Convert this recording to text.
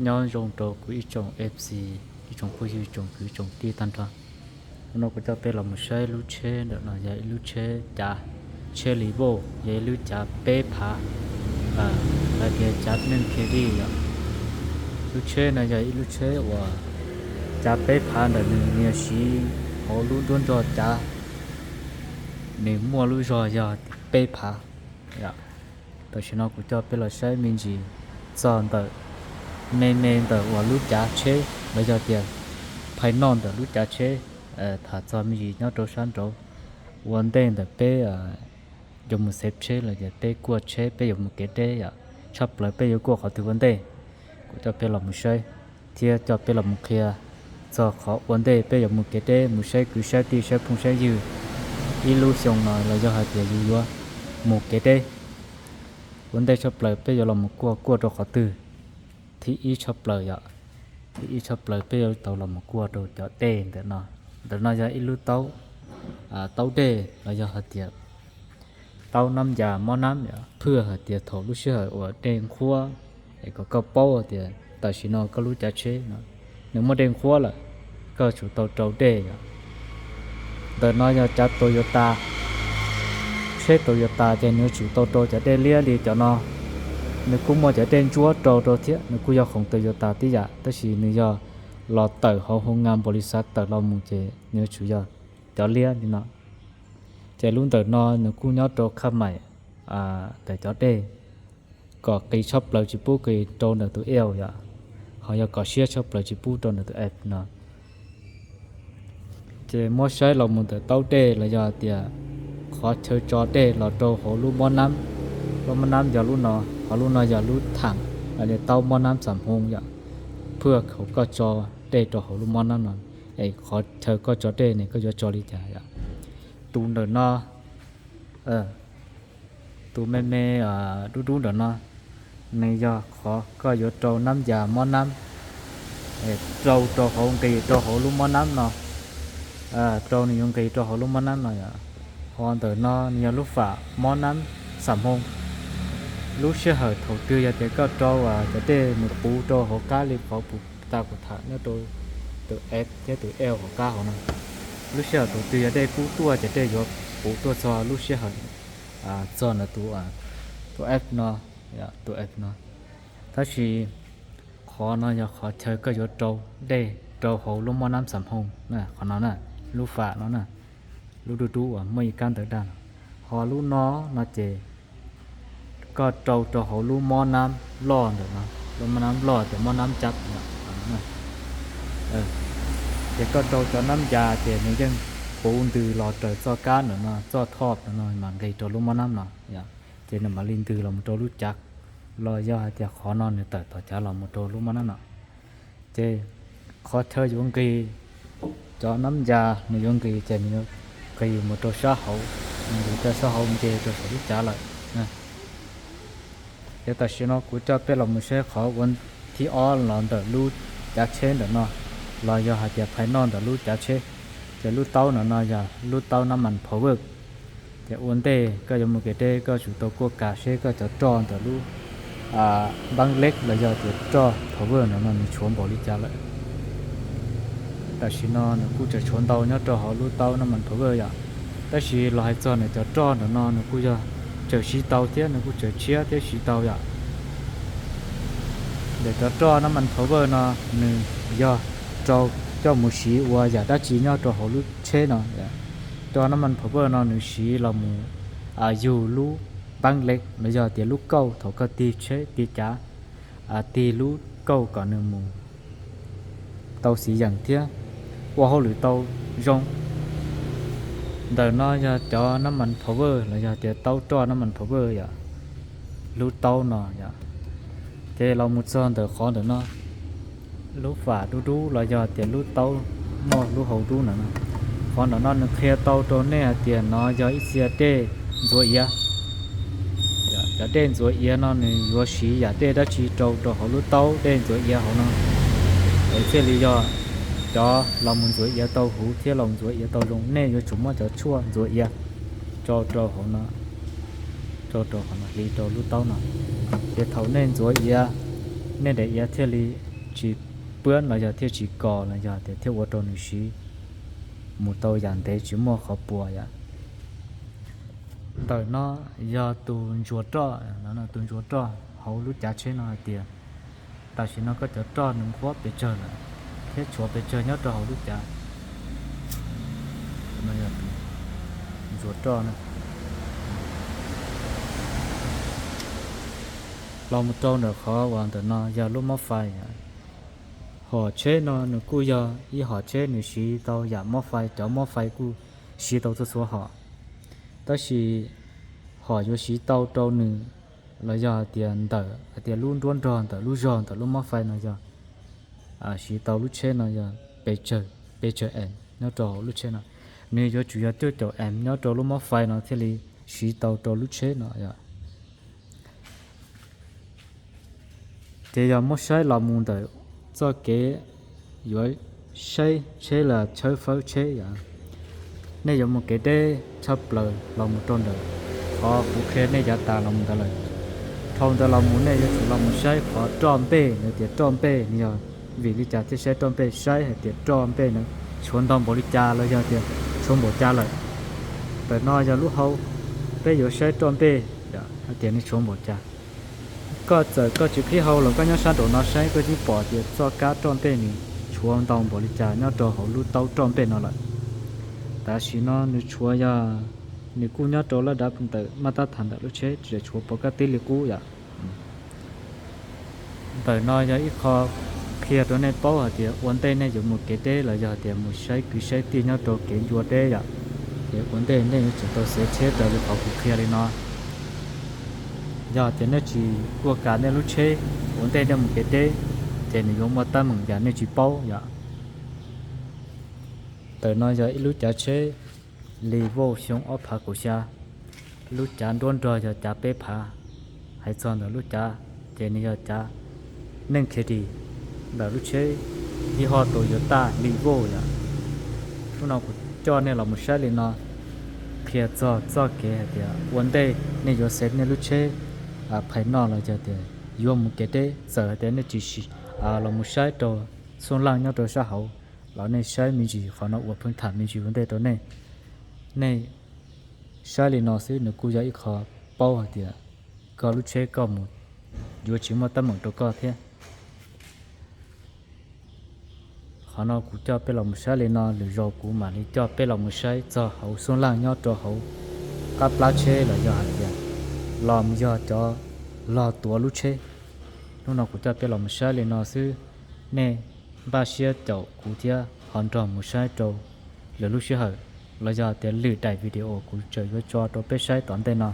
Nyob zoo rau kuv ib tsoom F C, ib tsoom phooj ywg, tsoom kwv tsoom tij tag nrho. Hnub no kuv coj peb los mus saib lub tsheb ntawm no yog ib lub tsheb cav, tsheb li vauj, yog ib lub cav peb phav, hais tias cav neeg khiav dij yom. Lub tsheb no yog ib lub tsheb uas cav peb phav ntawm nws, nws yog siv hauv lub nruab nrog cav, nws muaj lub zog yog peb phav. Tam sim no kuv coj peb los saib me ntsis txog ntawm me me ntawm uas lub cav tsheb los yog tias phais noj ntawm lub cav tsheb. Tham txog me ntsis nyob rau sab nraud, ua ntej ntawm peb yuav mus xev tsheb los yog peb kuaj tsheb peb yuav mus kev deb yom, tshaj plaws peb yuav kuaj qhov twg ua ntej. Kuv coj peb los mus saib thiab coj peb los mus qhia txog qhov ua ntej peb yuav mus kev deb, mus saib kwv saib tij saib phooj saib ywg ib lub xyoo no los yog hais tias yus yuav mus kev deb. Ua ntej tshaj plaws peb yuav los mus kuaj, kuaj rau qhov twg? Thib ib tshaj plaws yom, thib ib tshaj plaws peb yuav tau los mus kuaj rau cov dej ntawm no. Ntawm no yog ib lub taub, taub dej los yog hais tias taub nab ncas mob nab yom, phwj hais tias thaum lub sij hawm uas dej nqhuab, es kom koj paub tias tam sim no koj lub cav tsheb no nws muaj dej nqhuab lawm, koj tsum tau rau dej yom. Ntawm no yog cav Toyota, tsheb Toyota ces nws yuav tsum tau rau cov dej liab li cov no. Nws kuj muaj cov dej ntsuab rau rau thiab, nws kuj yog khoom Toyota tib yam, tab sis nws yog los tawm hauv hoo nga npaum li xav tawm los mus ces nws yuav tsum yog cov liab li no. Ces lub ntawm no nws kuj nyob rau khaj maim ntawm cov dej, kom qis tshaj plaws tsis pub qis rau ntawm tus L yom, ho yog kom siab tshaj plaws tsis pub rau ntawm tus F no. Ces muab saib los mus ntawm taub dej los yog tias qhov chaw tso dej los rau hauv lub mob nab. Lub mob nab yog lub no, ho lub no yog lub tham, taub mob nab xam hoo yom, phwj hauv koj tso dej rau hauv lub mob nab no, es qhov chaw koj tso dej ne koj yuav tso li cas yom. Tus ntawm no, tus me me dub dub ntawm no, nws yog qhov koj yuav rau nab ncas mob nab, rau rau hauv nqis rau hauv lub mob nab no, rau nws yuav nqis rau hauv lub mob nab no yom. Ho ntawm no nws yog lub fam mob nab xam hoo. Lub sij hawm thaum twg yog tias koj rau cov dej nws puv rau hauv qab li qhov puv tas kuv tham nyob rau tus F thiab tus L hauv qab hauv no, lub sij hawm thaum twg yog dej kub tuaj ces dej yuav puv tuaj txog lub sij hawm txog ntawm tus, tus F no, tus F no. Tab sis qhov no yog qhov chaw koj yuav rau dej rau hauv lub mob nab xam hoo, qhov no na, lub fam no na, lub dub dub uas muaj ib kab ntawv daj no. Ho lub no no ces koj rau rau hauv lub mob nab loj ntawm no, lub mob nab loj ces mob nab cab no. Ces koj rau cov nab ncas ces nws yeej puv ntws los raws txoj kab ntawm no, txoj thoj ntawm no mas nqis rau lub mob nab no. Ces nws mam li ntws los mus rau lub cav, los yog hais tias qhov no nws tawm tom cav los mus rau lub mob nab no. Ces qhov chaw yuav nqis cov nab ncas nws yuav nqis ces nws yuav nqis mus rau sab hauv, nws nqis rau sab hauv nce rau saum lub cav lawm. Ces tam sim no kuv coj peb los mus saib qhov ua thib ob los ntawm lub cav tsheb ntawm no, los yog hais tias phais noj ntawm lub cav tsheb. Ces lub taub ntawm no yog lub taub nab mas power. Ces ua ntej koj yuav mus kev deb koj tsum tau kuaj kam seb koj cov roj ntawm lub npaab leb los yog tias roj power ntawm no nws tshuav npaum li cas lawm. Tam sim no nws kuj tseem tshuav ntau nyob rau hauv lub taub nab mas power yom. Tab sis los hais txog nws cov roj ntawm no nws kuj yog tseem siv tau thiab nws kuj tseem tshiab thiab siv tau yom. Ntawm cov roj nab mas power no nws yog rau coj mus siv ua yam dab tsi nyob rau hauv lub tsheb no. Roj nab mas power no nws siv los mus yug lub npaab leb los yog tias lub kauj thaum koj tig tsheb tig cav, tig lub kauj kom nws mus tau xiv yeem thiab ua hauj lwm tau zoo. Ntawm no yog cov nab mas power los yog tias taub roj nab mas power yom, lub taub no yom. Ces los mus txog ntawm qhov ntawm no, lub fam dub dub los yog tias lub taub muaj lub hau dub ntawm no, qhov ntawm no nws qhia tau rau nej hais tias no yog ib txhia dej ntxuav iav. Cov dej ntxuav iav no nws yuav siv yam dej dab tsi rau rau hauv lub taub dej ntxuav iav hauv no, es thiaj li yog cov los mus ntxuav iav tau huv thiab los ntxuav iav tau zoo, nej yuav tsum muab cov tshuaj ntxuav iav rau rau hauv no, rau rau hauv no, hliv rau lub taub no. Ces thaum nej ntxuav iav, nej daim iav thiaj li tsis puab los yog thiaj tsis kos los yog tias thiaj ua rau nws siv mus tau yam ntev tsis muaj qhov puas yom. Ntawm no yog tus ntsuas roj, tus ntsuas roj hauv lub cav tsheb no hais tias tam sim no koj cov roj nws nqhuab pes tsawg lawm thiab tshuav pes tsawg nyob rau hauv lub cav. Ntsuas roj los mus rau ntawm qhov uas ntawm no yog lub mob fais. Hom tsheb no nws kuj yog ib hom tsheb nws siv tau yam mob fais, cov mob fais kuj siv tau txhua txhua hom, tab sis hom yuav siv tau rau nws los yog hais tias ntawm hais tias lub nruab nrog ntawm lub zog ntawm lub mob fais no yog siv tau lub tsheb no yog pes tsawg, pes tsawg amp nyob rau hauv lub tsheb no. Nws yuav tsum yog cuaj caum amp nyob rau lub mob fais no thiaj li siv tau rau lub tsheb no yom. Ces yog muab saib los mus ntawm txoj kev yuav saib tsheb los tshawb fawb tsheb yom, nej yuav mus kev deb tshaj plaws los mus rau ntawm qhov kuv qhia nej yav tas los mus ntawd lawm. Dhau ntawd los mus nej yuav tsum los mus saib qhov roj npej, yog tias roj npej nws yog vim li cas thiaj saib roj npej, saib hais tias roj npej nws tshuav ntau npaum li cas los yog tias tshuav npaum cas lawm. Ntawm no yog lub hau, peb yuav saib roj npej hais tias nws tshuav npaum cas. Koj txawm koj tsis qhib hau los koj nyob sab nraum no saib koj yeej pom tias txoj kab roj npej nws tshuav ntau npaum li cas nyob rau hauv lub taub roj npej no lawm. Tam sim no nws tshuav yog nws kuj nyob rau lab dav ntawm maj tab tham ntawm lub tsheb, tsis tshuav pov kab tib li qub yom. Ntawm no yog ib qho qhia rau nej paub hais tias ua ntej nej yuav mus kev deb los yog tias mus saib kwv saib tij nyob rau kev ncua deb yom, ces ua ntej nej yuav tsum tau xev tsheb raws li qhov kuv qhia li no. Yog tias nej tsis kuaj kam nej lub tsheb ua ntej nej mus kev deb, ces nws yuav muaj teeb meem yam nej tsis paub yom. Ntawm no yog ib lub cav tsheb Li Vauj xyoo ob phav kaum xya, lub cav nruab nrog yog cav peb phav. Hais txog ntawm lub cav ces nws yog cav neeg khe di ntawm lub tsheb yij ho Toyota Li Vauj yom. Hnub no kuv coj nej los mus saib li no, qhia txog txoj kev hais tias ua ntej nej yuav xev nej lub tsheb phais noj los yog tias yuav mus kev deb, txawm hais tias nej tsis los mus saib rau xub laj nyob rau sab hauv los nej saib me ntsis, qhov no ua pheej tham me ntsis ua ntej rau nej. Nej saib li no xwb nws kuj yog ib qho paub hais tias koj lub tsheb koj mus yuav tsis muaj teeb meem rau koj thiab. Qhov no kuv coj peb los mus saib li no, lwm zaus kuv mam li coj peb los mus saib txog hauv xub laj nyob rau hauv qab plab tsheb los yog hais tias los yog cov log tuav lub tsheb. Hnub no kuv coj peb los mus saib li no xwb, nej npaj siab caum kuv thiab ho nrog mus saib rau lwm lub sij hawm los yog tias lwm daim video kuv tseem yuav tso rau peb saib tom ntej no.